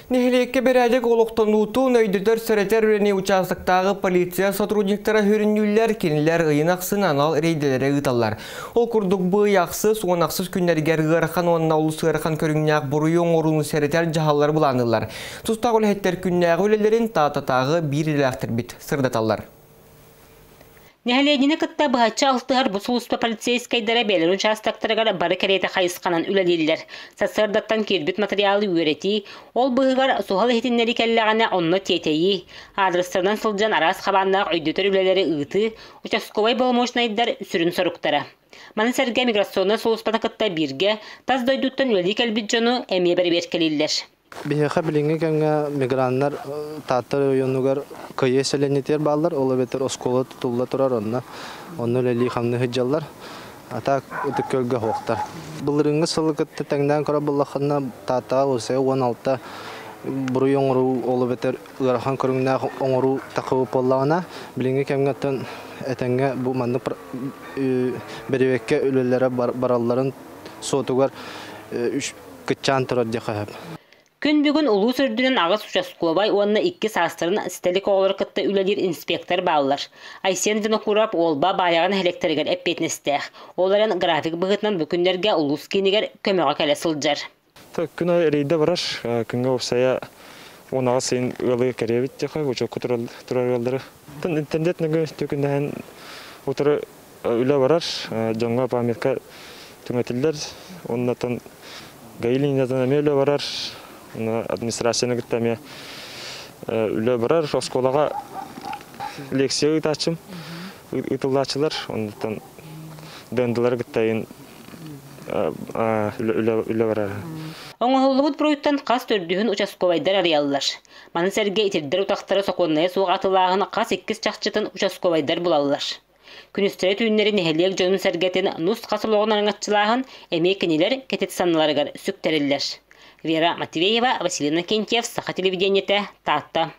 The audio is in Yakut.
Нэһилиэккэ бэрээдэк олохтонуутун өйдөтөр сэрэтэр үлэни учаастактааҕы полиция сотрудниктара сүрүннүүллэр, кинилэр ыйын ахсын анал рейдэлэри ыыталлар. Ол курдук бу ый ахсыс, 10 ахсыс күннэригэр ыарахан уонна олус ыарахан көрүҥнээх буруйу оҥорууну сэрэтэр дьаһаллар былаанныыллар. Тустаах үлэһиттэр күннээҕи үлэлэрин Тааттатааҕы биир идэлээхтэрбит сырдаталлар. Нэһилиэнньэни кытта быһаччы алтыһар бу сулууспа полицейскайдара бэйэлэрин учаастактарыгар бары кэриэтэ хайысханан үлэлииллэр. Сарсыардаттан киирбит матырыйаалы үөрэтии, ол быыһыгар суһал иһитиннэрии кэллэҕинэ онно тиэтэйии, аадырыстарынан сылдьан араас хабааннаах өйдөтөр үлэлэри ыытыы участковай боломуочунайдар сүрүн соруктара. Маны сэргэ миграционнай сулууспаны кытта бииргэ тас дойдуттан үлэлии кэлбит дьону эмиэ бэрэбиэркэлииллэр. Биһиэхэ билиҥҥи кэмҥэ миграннар Таатта оройуонугар Кыйы сэлиэнньэтигэр бааллар, ол эбэтэр оскуола тутулла турар онно, онно үлэлии-хамныы сылдьаллар. А так Ытык Күөлгэ суохтар. Былырыыҥҥы сылы кытта тэҥнээн көрөр буоллаххына, Тааттаҕа уопсайа 16 буруй оҥоруу, ол эбэтэр ыарахан көрүҥнээх оҥоруу тахсыбыт буоллаҕына, билиҥҥи кэмҥэ оттон этэҥҥэ бу маннык бэрэбиэркэ үлэлэрэ баралларын суотугар кыччаан турар диэххэ сөп. Күн бүгүн улуус үрдүнэн аҕыс участковай уонна икки саастарын ситэ илик оҕолору кытта үлэлиир инспектор бааллар. Айсен Винокуров Уолба Баайаҕа нэһилиэктэригэр эппиэтинэстээх. Ол эрэн график быһыытынан бу күннэргэ улуус киинигэр көмөҕө кэлэ сылдьар. Күн аайы рейдэ барар. Күҥҥэ уопсайа 18 ыйын ыалы кэриэбит диэхэ, учуокка турар ыаллары. Интернет нөҥүө түкүнэһэн утары үлэ барар, дьоҥҥо памятка түҥэтиллэр. Оннотон ГАИ линиятынан эмиэ үлэ барар, администрацияны кытта эмиэ үлэ барар. Оскуолаҕа лекция ыытааччым, ыытыллааччылар. Оннуттан ДНДлары кытта үлэ барар. Оҥоһуллубут буруйтан хас төрдүһүн участковайдар арыйаллар. Маны сэргэ итирдэр утахтары сокуоннайа суох атылааһын хас иккис чахчытын участковайдар булаллар. Күнүстэри түүннэри нэһилиэк дьонун-сэргэтин нус-хас олоҕун араҥаччылааһын эмиэ кинилэр кэтит санныларыгар сүктэриллэр. Вера Матвеева, Василина Кентьев, Саха телевидениетэ, Таатта.